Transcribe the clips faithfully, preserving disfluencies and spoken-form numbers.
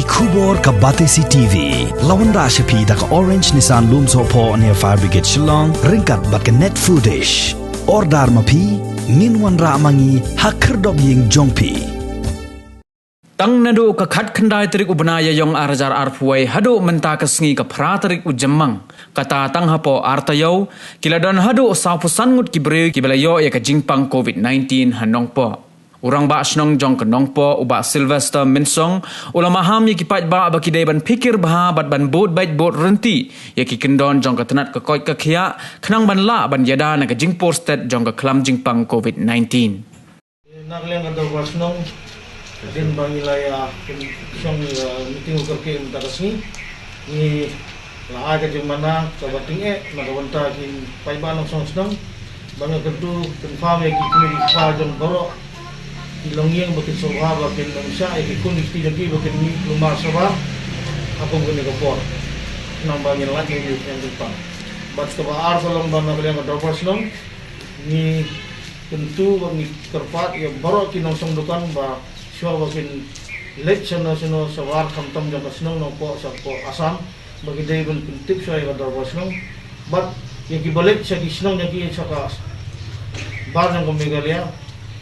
Khubor ka Batesi T V la wanrah sha phi da ka Orange Nissan Lumsohphoh near Fire Brigade Shillong ryngkat bad ka Net Foodish. Order ma phi, ngin wanrah ma ngi ha khyrdop ïing jong phi. Tang naduh ka khatkhyndai tarik u bnai Ïaiong ar hajar arphew wei haduh mynta ka sngi ka phra tarik u Jymmang, kata tang hapoh ar taïew, ki la don haduh sawphew san ngut ki briew kiba la ïoh ïa ka jingpang covid nineteen ha Nongpoh. U Rangbah Shnong jong ka Nongpoh, u Bah Sylvester Mynsong, u la maham ïa ki paidbah ba ki dei ban phikir bha bad ban bud beit bud ryntih ïa ki kyndon jong ka tnat ka koit ka khiah, khnang ban lah ban ïada na ka jingpur stet jong ka khlam jingpang covid nineteen. Na ka liang ka Dorbar Shnong, hadien ba ngi la ïa pynshong ïa meeting u kyrkieh mynta ka sngi, ngi la ai ka jingmana kaba tyngeh na ka bynta ki paidbah nongshong shnong, ba ngi kyntu kynpham ïa ki kmie ki kpa jong baroh ki longïing ba kin sngewbha ba kin ym shah ïa ki khun ki kti jong ki ba kin mih kulmar shabar ha kum kane ka por, khnang ba ngin lait ïa ki jingpang. Bad kaba ar ka long ba na ka liang ka Dorbar Shnong, ngi kyntu bad ngi kyrpad ïa baroh ki nongshong dukan ba shuwa ba kin leit shano shano shabar khamtam jong ka shnong Nongpoh shapoh Assam, ba ki dei ban pyntip shuwa ïa ka Dorbar Shnong. Bad ïa kiba leit sha ki shnong jong ki sha ka bar jong ka Meghalaya,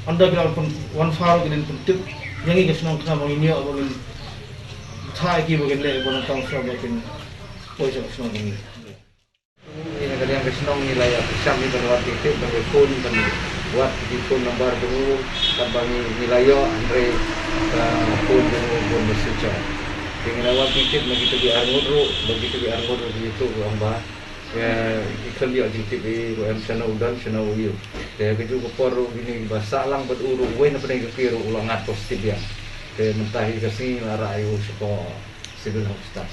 ynda ki la wan pyn-, wan phar ki dei ban pyntip ïa ngi ka shnong khnang ba ngin ïoh ba ngin bthah ïa ki ba kin leh ba nangta shuwa ba kin poi sha ka shnong jong ngi. Ngi na ka liang ka shnong ngi la ïa pyrshang ngi ban wad ki tip ban ïa phone ban wad ki phone number jong u, katba ngi, ngi la ïoh hynrei ka phone jong u bun ba switch off. Te ngi la wad ki tip na ki tip ki arngut ruh, ba ki tip ki arngut ruh ki tip ruh ong ba ki khlem ïoh jingtip ei ruh em shano u don shano u ïew. Te ka juh ka por ruh kine kiba sah lang bad u ruh uwei na pdeng ka kti ruh u la ngat positive biang. Te mynta hi ka sngi la rah ïa u shapoh Civil Hospital.